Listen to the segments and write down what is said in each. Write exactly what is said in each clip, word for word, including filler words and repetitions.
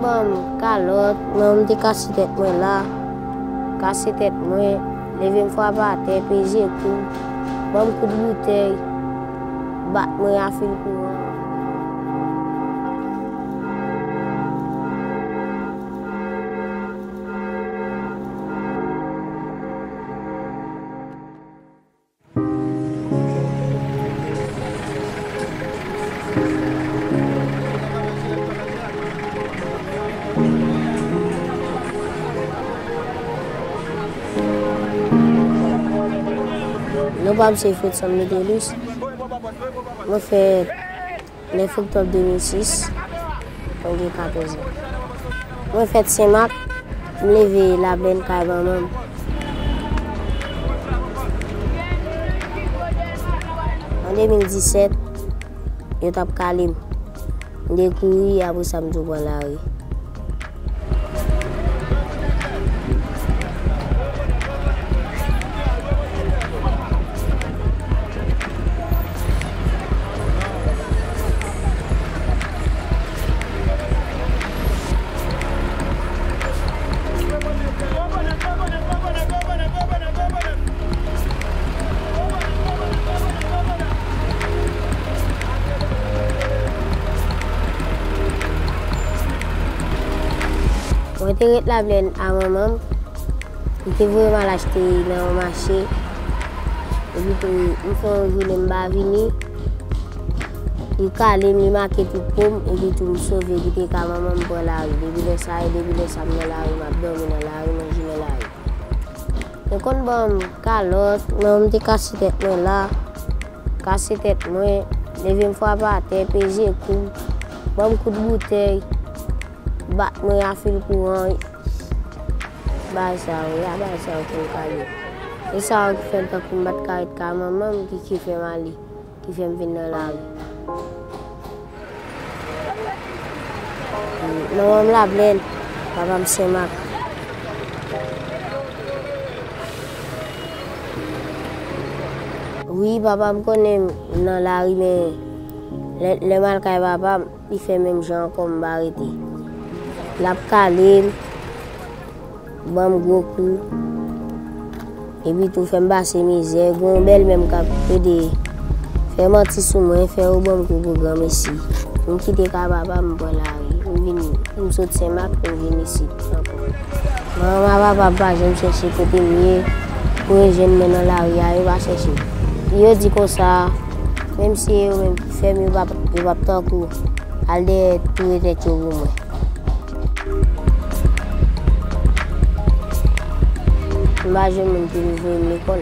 Ban m kalòt, manman m te kase tèt mwen la, kase tèt mwen, leve m frape atè, peze kou, ban m kout boutèy, bat mwen a fil kouran. Non pa m se Fredson Métellus. Mwen fèt nèf oktòb de mil sis, mwen gen katòz an. Mwen fèt Senmak, m leve Laplèn kay manman m. An de mil disèt, yo t ap kale m. M te kouri, apre sa m tou pran lari. Mwen te ret Laplèn a manman m. Li te voye m al achte nan yon mache. Epi tou, m fè yon jounen m pa vini. Li kale m, li make tout po m, epi tou m sove kite kay manman m pran lari. Depi lè sa a, depi lè sa a m nan lari, m ap dòmi nan lari, manje nan lari. Yo konn ban m kalòt, manman m te kase tèt mwen la, kase tèt mwen, leve m frape atè, peze kou, ban m kout boutèy, bat mwen a fil kouran. Bagay sa yo, ya bagay sa yo fè m kale. E sa yo ki fè m tankou m pa t ka ret kay manman m ki, ki fè m ale, ki fè m vin nan lari. Manman m Laplèn, papa m Senmak. Wi, papa m konnen m nan lari, men lè, lè m al kay papa m, li fè menm jan ankò, m pa rete. L ap kale m, ban m gwo kou, epi tou fè m pase mizè. Gen yon bèlmè m k ap plede fè manti sou mwen, fè yo ban m kou pou granmesi. M kite kay papa m, m pran lari. M vin, m sot Senmak, m vin isit ankò. Manman m ak papa m pa janm chèche kote m ye pou yo jwenn mwen nan lari a, yo pa chèche. Yo di konsa, menm si se yo menm ki fè m, yo p ap, yo p ap tankou al dèyè touye tèt yo pou mwen. M pa jwenn moun pou yo voye m lekòl.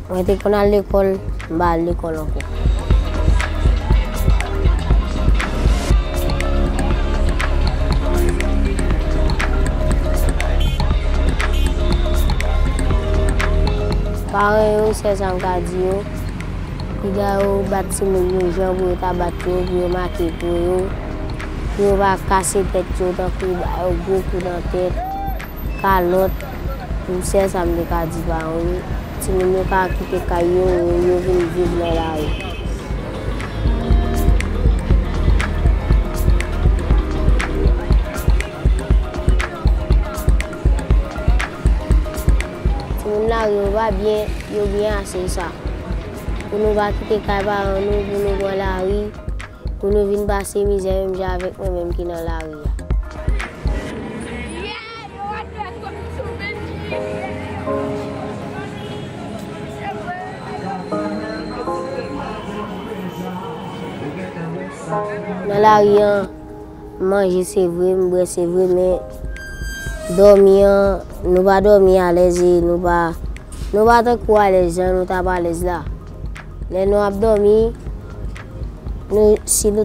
Mwen te konn al lekòl, m pa al lekòl ankò. Paran yo, sèl sa m ka di yo, piga yo bat timoun yo jan pou yo ta bat yo, pou yo make po yo, pou yo pa kase tèt yo, tankou ba yo gwo kou nan tèt, kalòt. Sèl sa m te ka di paran yo. Timoun yo ka kite kay yo, yo vin viv nan lari. Timoun lari yo pa byen, yo byen ase sa. Pou nou pa kite kay paran nou, pou nou pran lari, pou nou vin pase mizè menm jan avèk mwen menm ki nan lari a. Nan lari a, manje se vre, m bwè se vre, men dòmi an, nou pa dòmi alèz e nou pa, nou pa tankou alèz jan nou t ap alèz la. Lè nou ap dòmi, nou, si nou,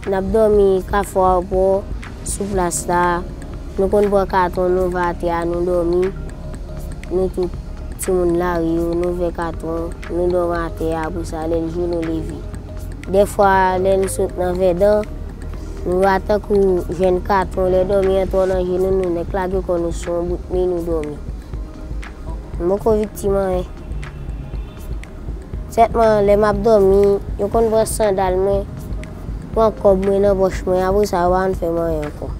n ap dòmi Kafou Ayewopò, sou plas la, nou konn pran katon, nou ouvè atè a, nou dòmi. Nou tout timoun lari yo, nou ouvè katon, nou dòmi atè a, apre sa, lè l jou, nou leve. Dèfwa, lè n sot nan Vèdan, nou pa tankou jwenn katon, lè dòmi an twò nan je nou, nou nèk lage kò nou sou yon bout mi, nou dòmi. M poko viktim anyen. Sèlman, lè m ap dòmi, yo konn pran sandal mwen, pran kòb mwen nan pòch mwen, apre sa, yo pa konn fè m anyen ankò.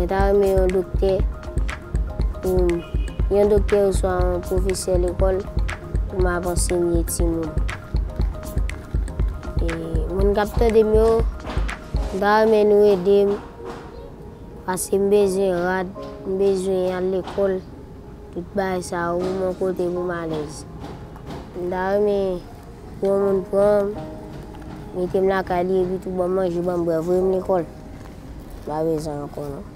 Ta renmen yon doktè pou m, yon doktè oswa yon pwofesè lekòl pou m ap ansenye timoun. E, moun k ap tande m yo, m ta renmen nou ede m, paske m bezwen rad, m bezwen al lekòl, tout bagay sa yo pou m yon kote pou m alèz. M ta renmen pou yon moun pran m, mete m lakay li epi tou ban m manje, ban m bwè, voye m lekòl. M pa bezwen ankò non.